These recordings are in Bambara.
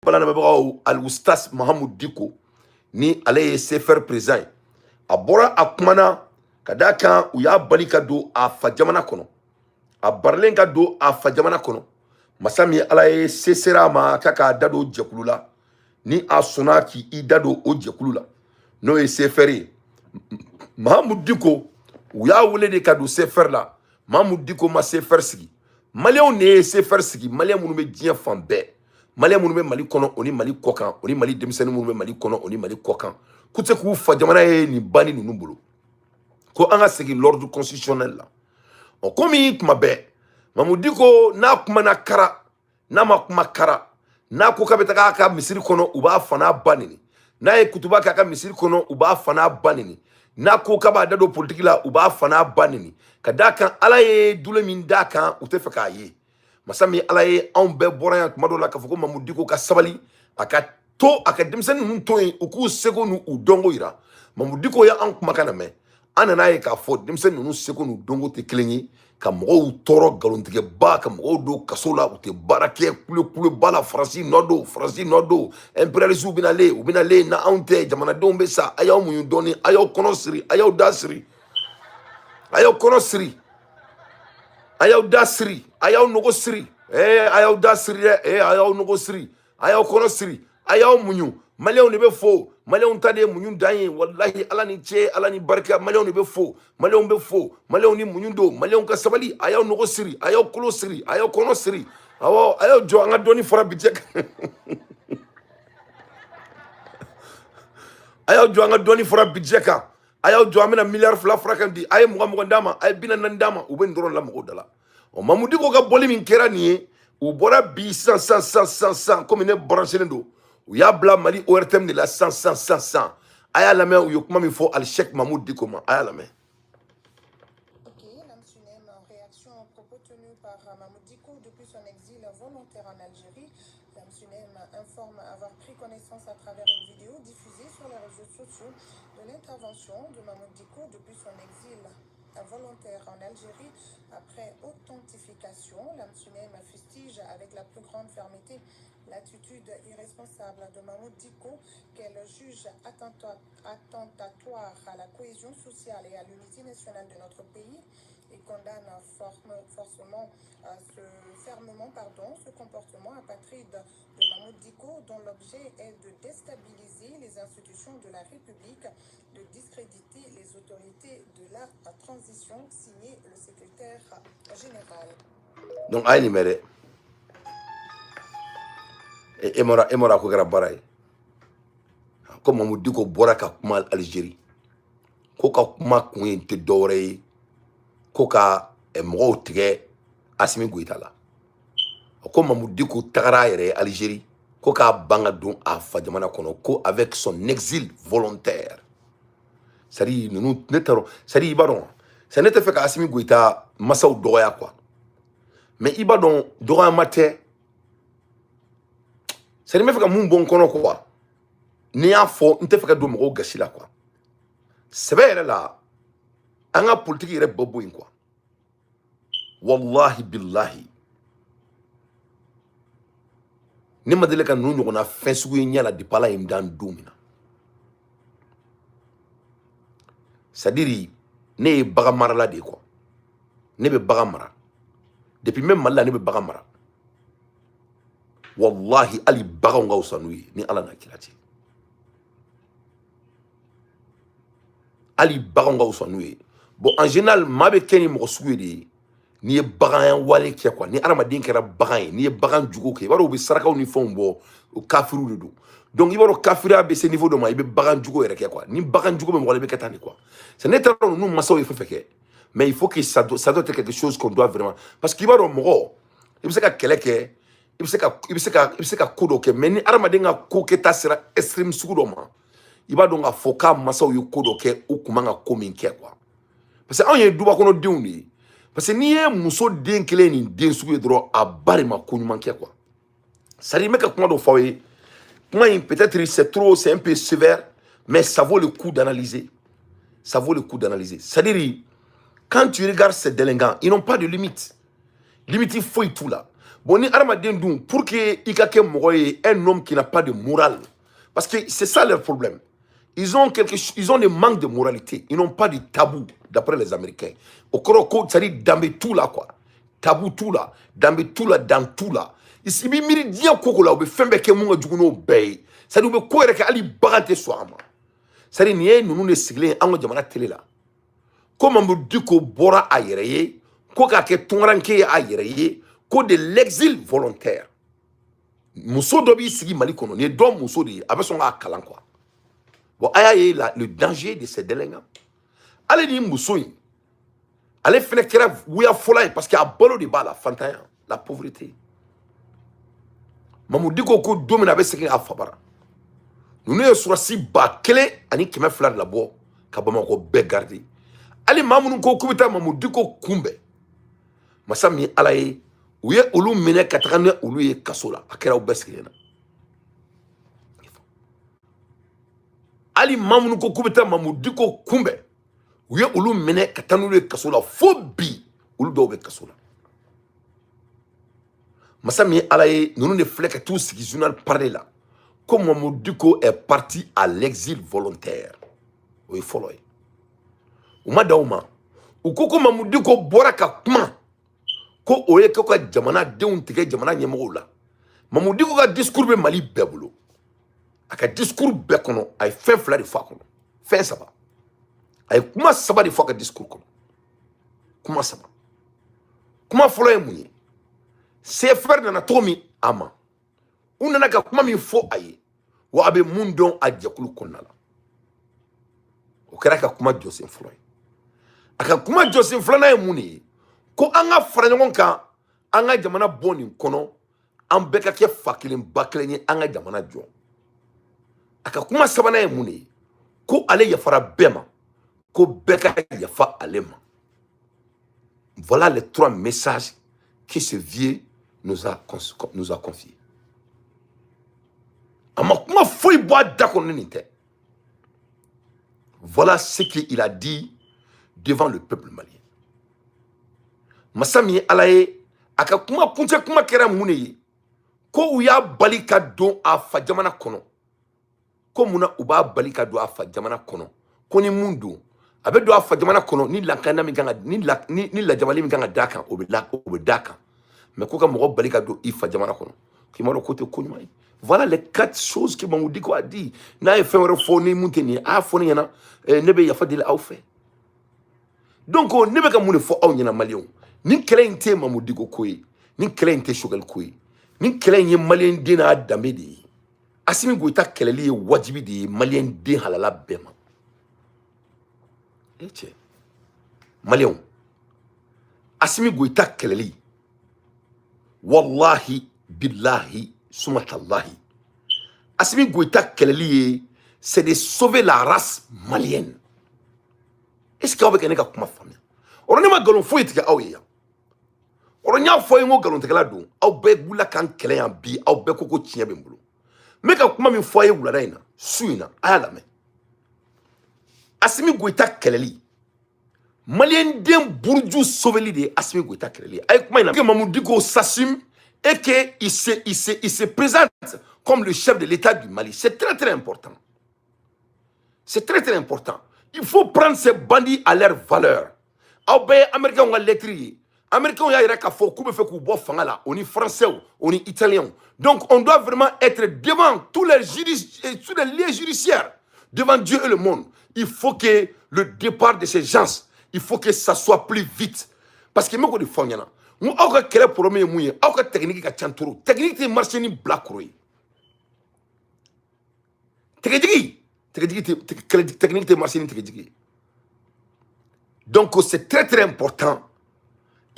Balanabagaw, Al-Oustaz Mahamoud Dicko, ni ale ye CFR président ye, a bɔra a kumana ka d'a kan u y'a bali ka don a fa jamana kɔnɔ. A barilen ka don a fa jamana kɔnɔ, masa min Ala ye se sera a ma k'a k'a da don jɛkulu la, ni a sɔnna k'i da don o jɛkulu la, n'o ye CFR ye. Mahamoud Dicko, u y'a wele de ka don CFR la. Mahamoud Dicko ma CFR sigi, Maliyɛnw de ye CFR sigi. Maliyɛn minnu bɛ diɲɛ fan bɛɛ, Maliyɛn minnu bɛ Mali kɔnɔ o ni Mali kɔkan, o ni Mali denmisɛnnin minnu bɛ Mali kɔnɔ o ni Mali kɔkan, k'u tɛ se k'u fa jamana ye nin banni ninnu bolo, ko an ka segin l'ordre constitutionnel la. Ɔ, komi tuma bɛɛ Mahamoud Dicko n'a kumana kara, n'a ma kuma kara, n'a ko k'a bɛ taga a ka misiri kɔnɔ, u b'a fa n'a ba neni. N'a ye kutuba kɛ a ka misiri kɔnɔ, u b'a fa n'a ba neni. N'a ko k'a b'a da don politiki la, u b'a fa n'a ba neni. Ka d'a kan Ala ye dule min d'a kan, u tɛ fɛ k'a ye. Masa min Ala ye, anw bɛɛ bɔra yan tuma dɔw la k'a fɔ ko Mahamoud Dicko ka sabali, a ka to a ka denmisɛnnin ninnu to yen, u k'u seko n'u dɔnko yira. Mahamoud Dicko ye an kumakan lamɛn, an nana ye k'a fɔ denmisɛnnin ninnu seko n'u dɔnko tɛ kelen ye, ka mɔgɔw tɔɔrɔ nkalontigɛba, ka mɔgɔw don kaso la, u tɛ baara kɛ, kule kuleba la. Faransi nɔ don, Faransi nɔ don, impérialistes bɛna le, u bɛna le na, anw tɛ, jamanadenw bɛ sa. A y'aw muɲu dɔɔni, a y'aw kɔnɔ siri, a y'aw da siri, a y'aw kɔnɔ siri, a y'aw da siri, a y'aw nogo siri, a y'aw da siri dɛ, a y'aw nogo siri, a y'aw kɔnɔ siri, a y'aw muɲu. Maliyɛnw de bɛ fo, Maliyɛnw ta de ye muɲu dan ye. Walahi, Ala ni ce, Ala ni barika, Maliyɛnw de bɛ fo, Maliyɛnw bɛ fo, Maliyɛnw ni muɲu don, Maliyɛnw ka sabali, a y'aw nogo siri, a y'aw kolo siri, a y'aw kɔnɔ siri. Awɔ, a y'aw jɔ, an ka dɔɔni fara bijɛ kan. A y'aw jɔ, an ka dɔɔni fara bijɛ kan. A y'aw jɔ, an bɛna miliyari 2 fara kan di. A ye 20 20 d'a ma, a ye 40 d'a ma. U bɛ nin dɔrɔn la mɔgɔw da la. Ɔ, Mahamoud Dicko ka bɔli min kɛra nin ye, u bɔra bi sisan sisan sisan sisan sisan, komi ne branchelen don, u y'a bila Mali ORTM de la sisan sisan sisan sisan. A y'a lamɛn, u ye kuma min fɔ Al-Cheikh Mahamoud Dicko ma, a y'a lamɛn. Ok, l'AMSUNEM, en réaction aux propos tenus par Mahmoud Dicko depuis son exil volontaire en Algérie, l'AMSUNEM informe avoir pris connaissance à travers une vidéo diffusée sur les réseaux sociaux de l'intervention de Mahmoud Dicko depuis son exil volontaire en Algérie. Après authentification, l'AMSUNEM fustige avec la plus grande fermeté l'attitude irresponsable de Mahmoud Dicko, qu'elle juge attentatoire à la cohésion sociale et à l'unité nationale de notre pays, et condamne forcément, fermement, pardon, ce comportement apatride de Mahmoud Dicko, dont l'objet est de déstabiliser les institutions de la République, de discréditer les autorités de la transition, signé le secrétaire général. Donc a ye nin mɛn dɛ. E mɔra, e mɔra, ko kɛra baara ye ko Mahamoud Dicko bɔra ka kuma Algérie, ko ka kuma kun ye tɛ dɔwɛrɛ ye, ko ka mɔgɔw tigɛ Assimi Goïta la. Ko Mahamoud Dicko tagara a yɛrɛ ye Algérie, ko k'a ban ka don a fa jamana kɔnɔ, ko avec son exil volontaire. C'est à dire ninnu, ne t'a dɔn, c'est à dire i b'a dɔn, c'est ne tɛ fɛ ka Assimi Goïta masaw dɔgɔya quoi, mais i b'a dɔn, dɔgɔyama tɛ, c'est à dire n bɛ fɛ ka mun bɔ n kɔnɔ quoi, n'i y'a fɔ, n tɛ fɛ ka don mɔgɔw gasi la quoi. Sɛbɛ yɛrɛ la, an ka politiki yɛrɛ bɔ bɔ yen quoi. Wallahi billahi, ne ma deli ka ninnu ɲɔgɔnna fɛn sugu ye ɲɛ la depuis Ala ye n dan don min na. C'est à dire ne ye bagan marala de ye quoi, ne bɛ bagan mara depuis n bɛ Mali la, ne bɛ bagan mara. Wallahi, hali baganw ka fisa n'u ye, ni Ala n'a kira cɛ, hali baganw ka fisa n'u ye. Bon, en général, maa bɛ kɛ ni mɔgɔ sugu ye de ye n'i ye bagan wale kɛ quoi. Ni adamaden kɛra bagan ye, n'i ye bagan jugu kɛ, i b'a dɔn u bɛ sarakaw ni fɛnw bɔ, o kafiriw de don. Donc i b'a dɔn, kafiriya bɛ se niveau dɔ ma, i bɛ bagan jugu yɛrɛ kɛ quoi. Ni bagan jugu bɛ mɔgɔ la, i bɛ kɛ tan de quoi. C'est ne taara ninnu masaw ye fɛn fɛn kɛ, mais il faut que ça doit être quelque chose qu'on doit vraiment, parce que i b'a dɔn, mɔgɔ i bɛ se ka kɛlɛ kɛ, i bɛ se ka ko dɔ kɛ, mais ni adamaden ka ko kɛta sera extrême sugu dɔ ma, i b'a dɔn k'a fɔ k'a masaw ye ko dɔ kɛ, u kun man ka ko min kɛ quoi. Parce que anw ye dubakɔnɔdenw de ye. Parce que n'i ye muso den kelen nin den sugu ye dɔrɔn, a ba de ma ko ɲuman kɛ quoi. C'est à dire n bɛ ka kuma dɔ fɔ aw ye, kuma in peut-être c'est trop, c'est un peu sévère, mais ça vaut le coup d'analyser, ça vaut le coup d'analyser. C'est à dire quand tu regardes ces délinquants, ils n'ont pas de limite, limite foyi t'u la. Bon, ni hadamaden dun, pour que i ka kɛ mɔgɔ ye, un homme qui n'a pas de morale, parce que c'est ça leur problème, ils ont des manques de moralité, ils n'ont pas de tabou, d'après les Américains. O kɔrɔ ko, c'est à dire danbe t'u la quoi, tabou t'u la, danbe t'u la, dan t'u la. I b'i miiri diɲɛ ko ko la, u bɛ fɛn bɛɛ kɛ mun ka jugu n'o bɛɛ ye. C'est à dire u bɛ ko yɛrɛ kɛ, hali bagan tɛ sɔn a ma. C'est à dire nin ye ninnu de sigilen ye an ka jamana télé la, ko Mamudu Diko bɔra a yɛrɛ ye, ko k'a kɛ tunkaranke ye a yɛrɛ ye, ko de l'exil volontaire. Muso dɔ b'i sigi Mali kɔnɔ, nin ye dɔ muso de ye, a bɛ sɔn k'a kalan quoi. Bon, a y'a ye la, le danger de ces délinquants. Ale ni muso in, ale fɛnɛ kɛra wuya fɔlɔ ye, parce que a balo de b'a la, fantanya, la pauvreté. Mamudu Diko ko don min na a bɛ segin a fabara, ninnu ye surasi 1200 de labɔ ka Bamakɔ bɛɛ garder. Hali maa minnu ko k'u bɛ taa Mamudu Diko kunbɛn, masa min ye Ala ye, u ye olu minɛ ka taga ni olu ye kaso la. A kɛra u bɛɛ sigilen na. Hali maa minnu ko k'u bɛ taa Mamudu Diko kunbɛn, u ye olu minɛ ka taa n'olu ye kaso la. Fo bi, olu dɔw bɛ kaso la. Masa min ye Ala ye, ninnu de filɛ ka t'u sigi journal parler la ko Mamudu Diko est parti à l'exil volontaire. O ye fɔlɔ ye. U ma dan o ma, u ko ko Mamudu Diko bɔra ka kuma, ko o ye ko ka jamanadenw tigɛ jamana ɲɛmɔgɔw la. Mamudu Diko ka discours bɛ Mali bɛɛ bolo. A ka discours bɛɛ kɔnɔ, a ye fɛn fila de fɔ a kɔnɔ, fɛn saba, a ye kuma saba de fɔ a ka discours kɔnɔ, kuma saba. Kuma fɔlɔ ye mun ye? CFR nana cogo min a ma, u nana ka kuma min fɔ a ye, wa a bɛ mun dɔn a jɛkulu kɔnɔna la. O kɛra ka kuma jɔsen fɔlɔ ye. A ka kuma jɔsen filanan ye mun de ye? Ko an ka fara ɲɔgɔn kan, an ka jamana bɔ nin kɔnɔ, an bɛɛ ka kɛ fa kelen ba kelen ye, an ka jamana jɔ. A ka kuma sabanan ye mun de ye? Ko ale yafara bɛɛ ma, ko bɛɛ ka yafa ale ma. Voilà les trois messages que ce vieux nous a confiés. A ma kuma foyi bɔ a da kɔnɔ ni nin tɛ. Voilà ce qu'il a dit devant le peuple malien. Masa min ye Ala ye, a ka kuma kuncɛ kuma kɛra mun de ye? Ko u y'a bali ka don a fa jamana kɔnɔ. Ko munna u b'a bali ka don a fa jamana kɔnɔ? Ko ni mun don, a bɛ don a fa jamana kɔnɔ ni lakana min kan ka ni la ni lajabali min kan ka d'a kan, o bɛ la, o bɛ d'a kan. Mais ko ka mɔgɔ bali ka don i fa jamana kɔnɔ, k'i m'a dɔn ko tɛ ko ɲuman ye. Voilà les quatre choses que Mamudu Diko a dit. N'a ye fɛn wɛrɛ fɔ ni mun tɛ nin ye, a y'a fɔ ne ɲɛna, ne bɛ yafa deli aw fɛ. Donc ne bɛ ka mun de fɔ aw ɲɛna, maliyɛnw? Nin kɛlɛ in tɛ Mamudu Diko ko ye, nin kɛlɛ in tɛ Choguel ko ye, nin kɛlɛ in ye maliyɛn den n'a danbe de ye. Asimi Goyita kɛlɛli ye wajibi de ye maliyɛn den halala bɛɛ ma. E cɛ, maliyɛnw, Asimi Goyita kɛlɛli, wallahi billahi sumatallahi, Asimi Goyita kɛlɛli ye, c'est de sauver la race malienne. Est ce que aw bɛ ka ne ka kuma faamuya? O ne ma nkalon foyi tigɛ aw ye yan. O n y'a fɔ aw ye n ko nkalontigɛla don. Aw bɛɛ wulila k'an kɛlɛ yan bi, aw bɛɛ ko ko tiɲɛ bɛ n bolo. N bɛ ka kuma min fɔ aw ye wulada in na, su in na, a y'a lamɛn. Asimi Goyita kɛlɛli, maliyɛn den buruju sauveli de ye Asimi Goyita kɛlɛli ye. A ye kuma in na que Mamudu Diko s'assume et que il se présente comme le chef de l'État du Mali. C'est très très important, c'est très très important. Il faut prendre ces bandits à leur valeur. Aw bɛɛ ye américains ka lettre ye. Américains y'a yira k'a fɔ k'u bɛ fɛ k'u bɔ fanga la, o ni français, o ni italiens. Donc on doit vraiment être devant tous les lieux judiciaires, devant Dieu et le monde. Il faut que le départ de ces gens, il faut que ça soit plus vite, parce que n bɛ k'o de fɔ aw ɲɛna. N ko aw ka kɛlɛ problème ye mun ye? Aw ka technique ka ca trop. Technique tɛ marché ni bilakoro ye. Tigɛjigi, tigɛjigi tɛ, technique tɛ marché ni tigɛjigi ye. Donc c'est très très important.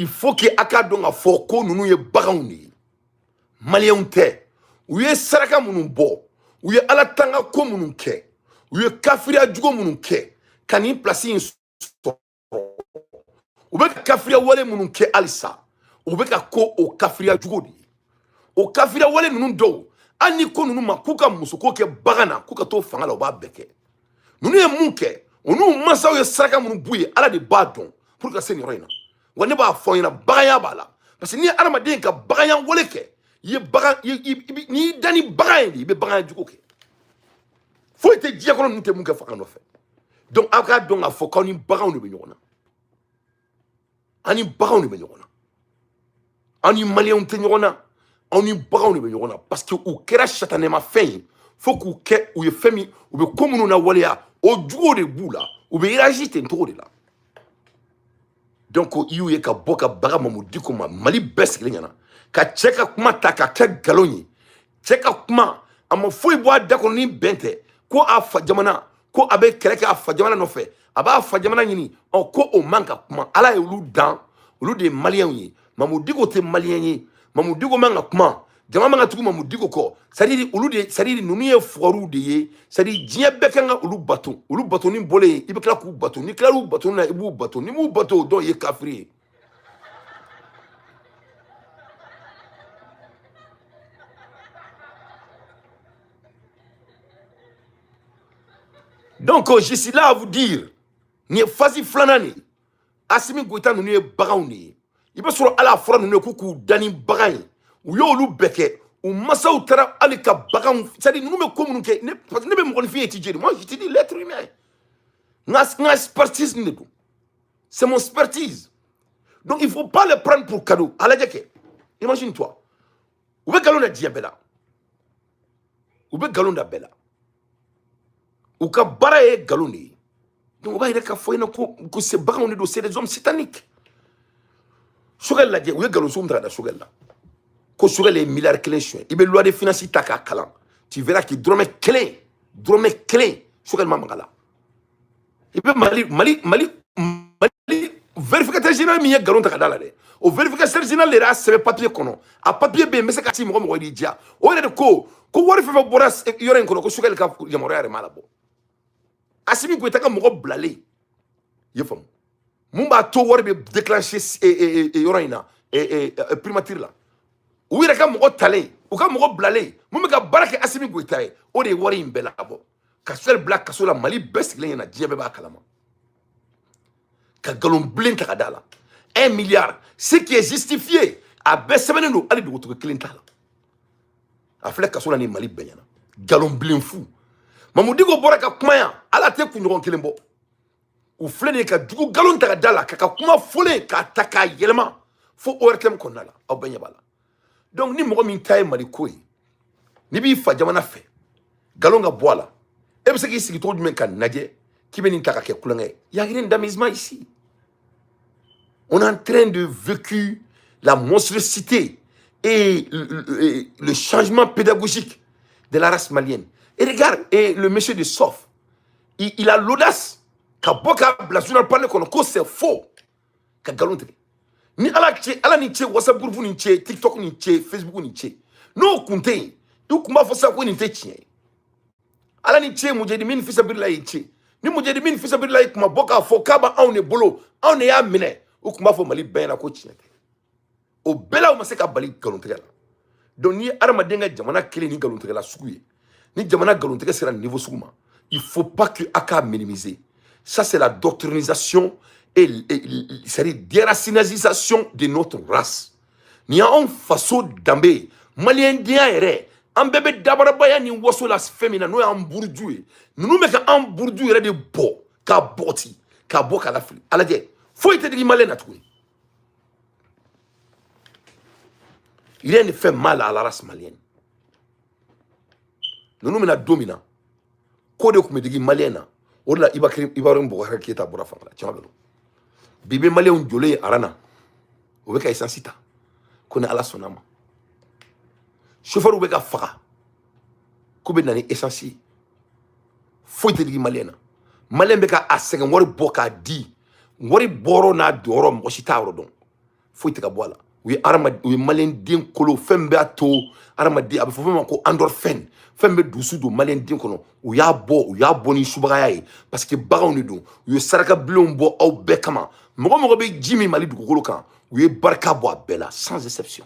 Il faut que a k'a dɔn k'a fɔ ko ninnu ye baganw de ye, maliyɛnw tɛ. U ye saraka minnu bɔ, u ye Ala tanga ko minnu kɛ, u ye kafiriya jugu minnu kɛ ka nin place in sɔrɔ, u bɛ ka kafiriya wale minnu kɛ halisa, u bɛ ka ko o kafiriya jugu de ye. O kafiriya wale ninnu dɔw, hali ni ko ninnu ma k'u ka musoko kɛ bagan na, k'u ka t'o fanga la, u b'a bɛɛ kɛ. Ninnu ye mun kɛ, o n'u mansaw ye saraka minnu b'u ye, Ala de b'a dɔn, pour ka se nin yɔrɔ in na. Wa ne b'a fɔ aw ɲɛna, baganya b'a la. Parce que n'i ye adamaden ka baganya wale kɛ, i ye bagan, n'i y'i da ni bagan ye de, i bɛ baganya jugu kɛ. Foyi tɛ diɲɛ kɔnɔ ninnu tɛ mun kɛ fanga nɔfɛ. Donc aw k'a dɔn k'a fɔ k'aw ni baganw de bɛ ɲɔgɔn na. An ni baganw de bɛ ɲɔgɔn na. An ni maliyɛnw tɛ ɲɔgɔn na. Aw ni baganw de bɛ ɲɔgɔn na. Parce que u kɛra satanɛmafɛn ye fo k'u kɛ u ye fɛn min, u bɛ ko minnu lawaleya, o juguw de b'u la. U bɛ réagir ten cogo de la. Donc i y'u ye ka bɔ ka baga Mahmoud Dicko ma, Mali bɛɛ sigilen ɲɛna, ka cɛ ka kuma ta ka kɛ nkalon ye. Cɛ ka kuma a ma foyi bɔ a da kɔnɔ ni bɛn tɛ, ko a fa jamana, ko a bɛ kɛlɛ kɛ a fa jamana nɔfɛ, a b'a fa jamana ɲini, ɔ ko o man ka kuma. Ala ye olu dan, olu de ye maliyɛnw ye. Mahmoud Dicko tɛ maliyɛn ye. Mahmoud Dicko man ka kuma, jama man ka tugu Mahmoud Dicko kɔ. C'est à dire olu de, c'est à dire ninnu ye fugariw de ye. C'est à dire diɲɛ bɛɛ kan ka olu bato. Olu batoni bɔlen yen, i bɛ tila k'u bato. N'i tilal'u batoni na, i b'u bato. N'i m'u bato, dɔw ye kafiri ye. Donc je suis là à vous dire, nin ye phase filanan de ye. Assimi Goïta ninnu ye baganw de ye. I bɛ sɔrɔ ala fɔra ninnu ye k'u k'u da ni bagan ye. U y'olu bɛɛ kɛ. U masaw taara hali ka baganw, c'est à dire ninnu bɛ ko minnu kɛ, ne, parce que ne bɛ mɔgɔninfin étudier de. Moi je te dis l'être humain. N ka expertise de don. C'est mon expertise. Donc il faut pas le prendre pour cadeau. A lajɛ kɛ. Imagine toi. U bɛ nkalon da diɲɛ bɛɛ la. U bɛ nkalon da bɛɛ la. U ka baara ye nkalon de ye. Donc o b'a yira k'a fɔ ɲɛna ko c'est baganw de don, c'est des hommes sataniques. Choguel lajɛ, u ye nkalon sugu min ta ka da Choguel la. Ko Choguel ye miliyari 1 suɲɛ. I bɛ loi de finance ta k'a kalan. Tu verras que dɔrɔmɛ kelen, dɔrɔmɛ kelen, Choguel ma maga la. I bɛ Mali vérificateur général min ye nkalon ta ka da la dɛ. O vérificateur général de y'a sɛbɛn papier kɔnɔ. A papier bɛ yen, n bɛ se ka ci mɔgɔ mɔgɔ y'i diya. O yɛrɛ de ko wari fɛn fɛn bɔra yɔrɔ in kɔnɔ, ko Choguel ka yamaruya yɛrɛ m'a labɔ. Assimi Goïta ka mɔgɔ bilalen, i ye faamu, mun b'a to wari bɛ déclencher yɔrɔ in na, primature la, u yɛrɛ ka mɔgɔ talen, u ka mɔgɔ bilalen mun bɛ ka baara kɛ Assimi Goïta ye, o de ye wari in bɛɛ labɔ ka Choguel bila kaso la. Mali bɛɛ sigilen ɲɛna, diɲɛ bɛɛ b'a kalama, ka nkalon bilen ta ka da la. 1 milliard, ce qui est justifié, a bɛɛ sɛbɛnnen don, hali dugutigi kelen t'a la. A filɛ kaso la ni Mali bɛɛ ɲɛna, nkalon bilen fu. Mahmoud Dicko bɔra ka kuma yan, ala tɛ kunɲɔgɔn kelen bɔ. U filɛ nin ye ka jugu nkalon ta ka da la, ka kuma fɔlen k'a ta k'a yɛlɛma fo ORTM kɔnɔna la, aw bɛɛ ɲɛ b'a la. Donc ni mɔgɔ min ta ye Mali ko ye, n'i b'i fa jamana fɛ, nkalon ka bɔ a la, e bɛ se k'i sigi cogo jumɛn ka lajɛ k'i bɛ nin ta ka kɛ kulonkɛ ye? Y a rien d'amusement ici. On est en train de vécu la monstruosité et le changement pédagogique de la race malienne. Et regarde, et le monsieur de Sof, il a l'audace ka bɔ k'a bila journal parler kɔnɔ ko c'est faux, ka nkalon tigɛ. Ni ala ce, ala ni ce, WhatsApp groupe ni ce, TikTok ni ce, Facebook ni ce, n'o kun tɛ yen, i kun b'a fɔ sisan ko nin tɛ tiɲɛ ye. Ala ni ce, mujahidi min fisabilila ye ce, ni mujahidi min fisabilila ye kuma bɔ k'a fɔ k'a b'anw de bolo, anw de y'a minɛ, u kun b'a fɔ Mali bɛɛ ɲɛna ko tiɲɛ tɛ. O bɛɛ la, u ma se ka bali nkalontigɛ la. Donc n'i ye adamaden ka jamana kelen ni nkalontigɛla sugu ye, ni jamana nkalontigɛ sera niveau sugu ma, il faut pas que a k'a minimiser. Ça, c'est la doctrinisation et c'est-à-dire déracinisation de notre race. Nin y'anw faso danbe ye, maliyɛndenya yɛrɛ, an bɛɛ bɛ dabarabaya ni waso la fɛn min na, n'o y'an buruju ye. Ninnu bɛ ka an buruju yɛrɛ de bɔ k'a bɔgɔti, k'a bɔ k'a lafili. A lajɛ, foyi tɛ digi maliyɛn na tuguni. Rien ne fait mal à la race malienne. Ninnu bɛna don min na, ko de tun bɛ digi maliyɛn na, o de la Ibrahim Boubacar Keïta bɔra fanga la. Tiɲɛ don, bi bɛ maliyɛnw jɔlen ye aran na, u bɛ ka essence ta ko ni Ala sɔnna ma. Chauffeur bɛ ka faga k'u bɛ na ni essence ye. Foyi tɛ digi maliyɛn na. Maliyɛn bɛ ka a sɛgɛn wari bɔ k'a di, wari bɔyɔrɔ n'a jɔyɔrɔ, mɔgɔ si t'a yɔrɔ dɔn, foyi tɛ ka bɔ a la. U ye hadamaden, u ye maliyɛn den kolo, fɛn b'a to hadamaden, a bɛ fɔ fɛn ma ko endorphine, fɛn bɛ dusu don maliyɛn den kɔnɔ, u y'a bɔ, u y'a bɔ ni subagaya ye, parce que baganw de don. U ye saraka bilenw bɔ aw bɛɛ kama. Mɔgɔ mɔgɔ bɛ ji min Mali dugukolo kan, u ye barika bɔ a bɛɛ la, sans exception.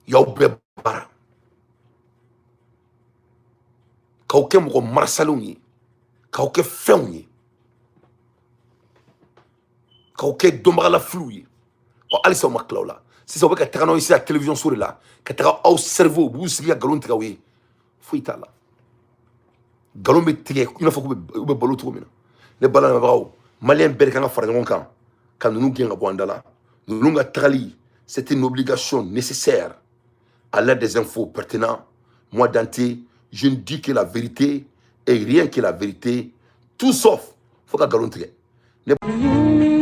Y'aw bɛɛ baara k'aw kɛ mɔgɔ marasalenw ye, k'aw kɛ fɛnw ye, k'aw kɛ dɔnbagalafiliw ye, Ɔ, halisa u ma tila o la. Sisan u bɛ ka taga n'aw ye sisan télévision so de la, ka taga aw cerveau, u b'u sigi ka nkalon tigɛ aw ye. Foyi t'a la, nkalon bɛ tigɛ i n'a fɔ k'u bɛ u bɛ balo cogo min na. Ne balamɛbagaw, Maliyɛn bɛɛ de kan ka fara ɲɔgɔn kan ka ninnu gɛn ka bɔ an da la. Ninnu ka tagali, c'est une obligation nécessaire. À l'aide des infos pertinentes, moi Dante, je ne dis que la vérité et rien que la vérité, tout sauf fo ka nkalon tigɛ ne.